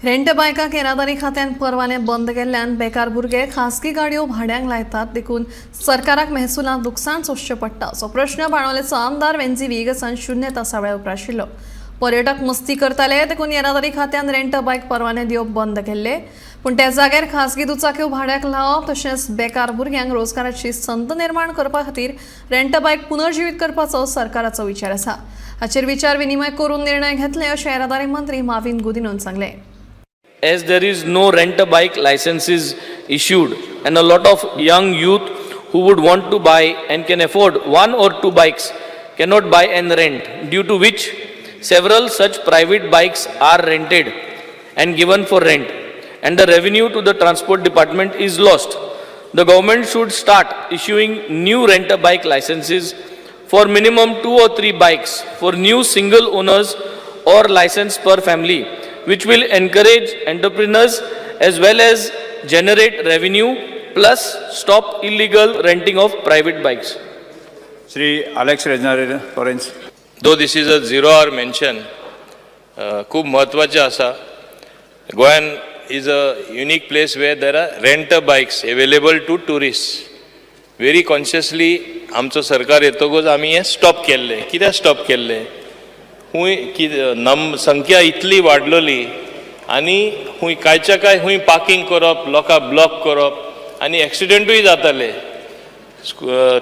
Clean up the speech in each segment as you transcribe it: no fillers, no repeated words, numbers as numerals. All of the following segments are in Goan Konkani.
रेंट बायकांक येरादारी खात्यान परवाने बंद केल्ल्यान बेकार भुरगे खासगी गाडयो भाड्यांक लायतात, देखून सरकाराक महसुलांत लुकसाण सोंसचें पडटा असो प्रश्न बाणावलेचो आमदार वेन्झी व्हिएगसान शून्य तासा वेळार उप्राशिल्लो. पर्यटक मस्ती करताले देखून येरादारी खात्यान रेंट बायक परवाने दिवप बंद केल्ले, पूण त्या जाग्यार खासगी दुचाक्यो भाड्याक लावप तशेंच बेकार भुरग्यांक रोजगाराची संद निर्माण करपा खातीर रेंट बायक पुनर्जिवीत करपाचो सरकाराचो विचार आसा. हाचेर विचार विनिमय करून निर्णय घेतले अशें येरादारी मंत्री माविन गुदिनोन सांगलें. As there is no rent a bike licenses issued and a lot of young youth who would want to buy and can afford one or two bikes cannot buy and rent, due to which several such private bikes are rented and given for rent and the revenue to the transport department is lost. The government should start issuing new rent a bike licenses for minimum two or three bikes for new single owners or license per family, which will encourage entrepreneurs as well as generate revenue plus stop illegal renting of private bikes. Shri Alex Reginald Lawrence. Though this is a zero hour mention, खूब म्हत्वाचें आसा. गोंयान is a unique place where there are rent bikes available to tourist. Very consciously आमचो सरकार येतकूच आमी हें स्टॉप केल्लें. कित्याक स्टॉप केल्लें? खूंय कितें नम संख्या इतली वाडलोली आनी खूंय कांयच्या कांय खूंय पार्किंग करप, लोकांक ब्लॉक करप आनी एक्सिडंटूय जाताले.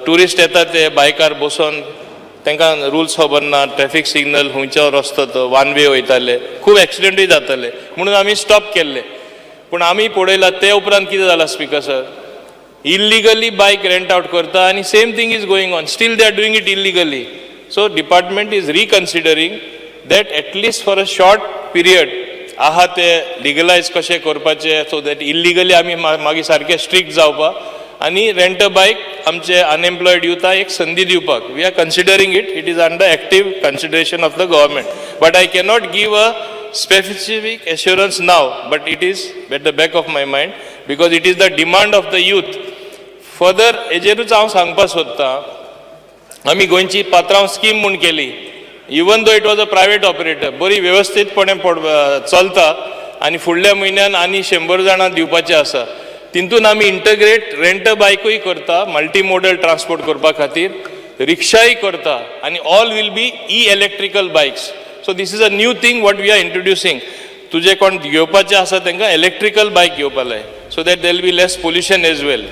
ट्युरिस्ट येतात ते बायकार बसोन, तांकां रुल्स खबर ना, ट्रॅफिक सिग्नल खंयचो रस्तो तो वन वे वयताले, खूब एक्सिडंटूय जाताले, म्हणून आमी स्टॉप केल्ले. पूण आमी पळयला ते उपरांत कितें जालां, speaker sir, illegally bike rent out करता आनी same thing is going on. Still they are doing it illegally. So department is reconsidering that at least for a short period आहा ते लिगलायज कशें करपाचें, सो that illegally आमी मागीर सारकें स्ट्रिक्ट जावपाक आनी रेंट अ बायक आमचे अनएम्प्लॉयड युथाक एक संदी दिवपाक we are considering it. It is under active consideration of the government, but I cannot give a specific assurance now, but it is at the back of my mind because it is the demand of the youth. Further, हेजेरूच हांव सांगपाक सोदतां, आमी गोंयची पात्रांव स्कीम म्हूण केली. Even though it was a private operator, बरी वेवस्थीतपणे पड चलता आनी फुडल्या म्हयन्यान आनी 100 जाणां दिवपाचे आसा. तितून आमी इंटग्रेट रेंट बायकूय करता, मल्टी मोडल ट्रान्सपोर्ट करपा खातीर रिक्षाय करता आनी all will be e electrical bikes. So this is a new thing what we are introducing. तुजे कोण घेवपाचे आसा तांकां इलेक्ट्रिकल बायक घेवपा जाय, so that there will be less pollution as well.